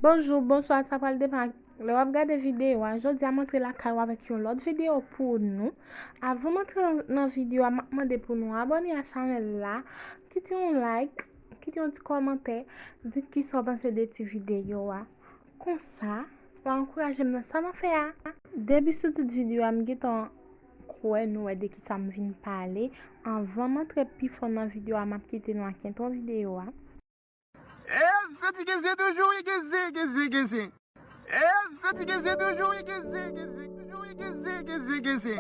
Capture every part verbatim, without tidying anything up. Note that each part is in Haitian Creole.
Bonjou, bonswa, sa pral depann ak lè w ap gade videyo a. Jodi a, m antre lakay ou avèk yon lòt videyo pou nou. Avan m antre nan videyo a, m ap mande pou nou abòne a chanèl la, kite yon like, kite yon ti kòmantè, di kisa w panse de ti videyo a. Konsa, w a ankouraje m nan sa n ap fè a. Depi sou tit videyo a, m gentan kwè nou wè de kisa m vin pale. Anvan m antre pi fon nan videyo a, m ap kite nou ak entwo videyo a. Ev, santi Keze toujou wi, Keze, Keze, Keze. Ev, santi Keze toujou wi, Keze, Keze, toujou wi, Keze, Keze, Keze.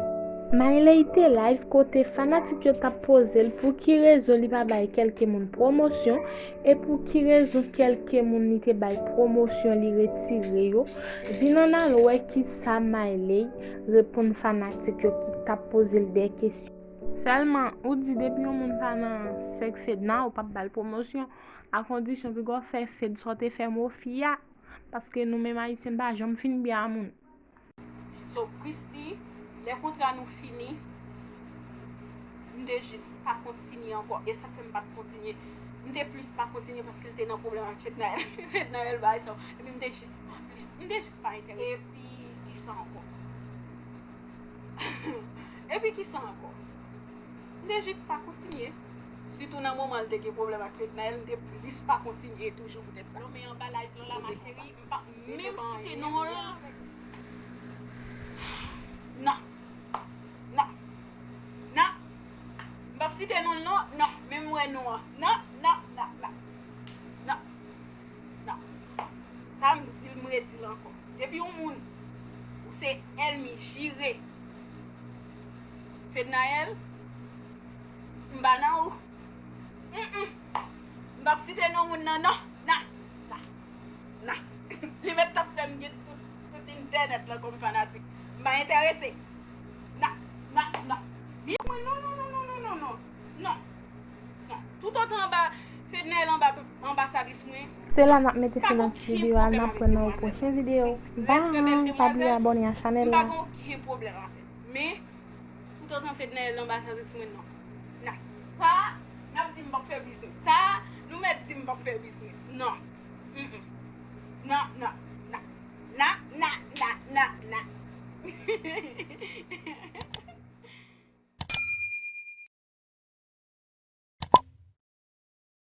Maylay te live kote fanatik yo t ap poze l pou ki rezon li pa bay kèlke moun pwomosyon e pou ki rezon kèlke moun li te bay pwomosyon li retire yo. Vin ann al wè kisa Maylay reponn fanatik yo ki t ap poze l de kesyon. Sèlman, ou di depi yon moun pa nan sèk Fedna, ou p ap ba l pwomosyon, a kondisyon piga w fè Fed sa w te fè Mofi a, paske nou menm Ayisyen n pa janm fin byen a moun. So, Christy, lè kontra nou fini, m te jis pa kontinye ankò. E sa k fè m pa t kontinye, m te plis pa kontinye paske l te nan pwoblèm ak Fednaelle. Fednaelle bay sa, epi m te jis pa plis, m te jis pa enterese. Epi, kisa ankò? Epi kisa ankò? M te jis pa kontinye. Sitou nan moman l te gen pwoblèm ak Fednaelle, m te plis pa kontinye toujou poutèt sa. Non, men anba live lan la, ma chérie, m p ap menm site non l. Non. Non. Non. M p ap site non l non. Non. Men m wè non an. Non, non, non, non. Non. Non. Sa m di l, m redi l ankò. Depi yon moun, ou se ènmi jire Fednaelle, m pa nan ou. Mm, mm. M p ap site non moun nan, non, non, non, non. Li mèt t ap fè m gen tout, tout entènèt lan kòm fanatik. M pa enterese. Non, non, non. Li mwen, non, non, non, non, non, non, non. Non. Non. Toutotan anba, Fednaelle anba, anbasadris mwen. Se la n ap mete fen nan ti videyo a, n ap wè nan yon pwochen videyo. Bye, pa bliye abòne a chanèl la. M pa gen okenn pwoblèm avè l. Men, toutotan Fednaelle anbasadris mwen, non. Nan. Sa, n ap di m p ap fè biznis. Sa, nou mèt di m p ap fè biznis. Non. Mm, mm. Non, non, non. Non, non, non, non, non.